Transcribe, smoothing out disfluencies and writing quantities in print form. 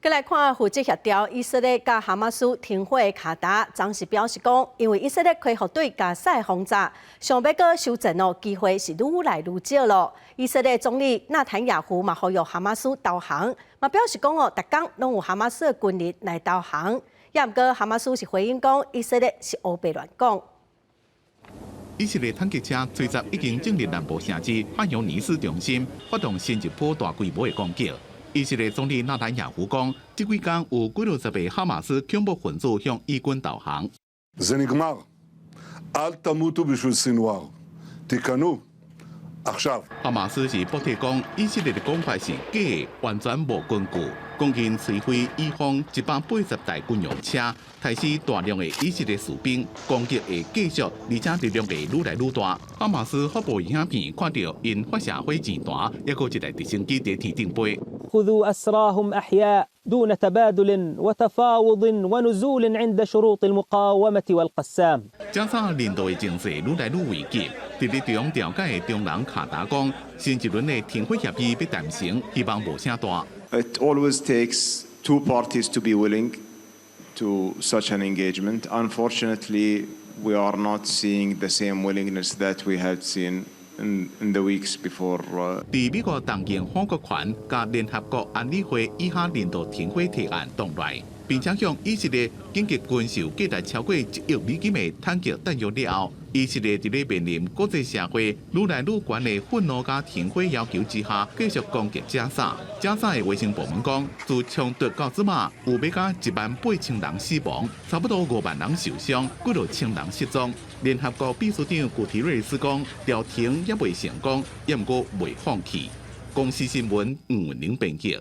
閣來看負責協調以色列佮哈馬斯停火的卡達，昨昏表示講，因為以色列恢復對加薩的轟炸，想欲閣休戰哦，機會是愈來愈少咯。以色列總理納坦雅胡嘛呼籲哈馬斯投降，嘛表示講哦，逐工攏有哈馬斯的軍人來投降。也毋過哈馬斯是回應講，以色列是烏白亂講。以色列坦克車追襲已經進入南部城市漢尤尼斯中心，發動新一波大規模的攻擊。以色列總理納坦雅胡講，這幾工有幾落十個哈馬斯恐怖分子向以軍投降。 זה נגמר. אל תמותו בשביל סנוואר. תיכנעו. עכשיו. 哈馬斯是駁斥講，以色列的講法是假的，完全無根據。講𪜶摧毀以方180台軍用車，殺死大量的以色列士兵，攻擊會繼續，而且力量會愈來愈大。哈馬斯發布影片，看著𪜶發射火箭彈，抑閣一台直升機佇天頂飛。 خذوا أسراهم أحياء دون تبادل وتفاوض ونزول عند شروط المقاومة والقسام。加沙人道的情勢愈來愈危急。佇咧中調解的中人卡達講，新一輪的停火協議欲談成，希望無啥大。 It always takes two parties to be willing to such an engagement. Unfortunately, we are not seeing the same willingness that we had seen in the weeks before. 佇美國動用否決權，佮聯合國安理會以哈人道停火提案擋來，並且向以色列緊急軍售價值超過1億美金的坦克彈藥了後，以色列佇咧面臨國際社會愈來愈懸的憤怒佮停火要求之下，繼續攻擊加沙。加沙的衛生部門講，自衝突到這馬，有欲加18,000人死亡，差不多5萬人受傷，幾落千人失蹤。聯合國秘書長古提瑞斯講，調停猶未成功，猶毋過袂放棄。公視新聞吳文玲編輯。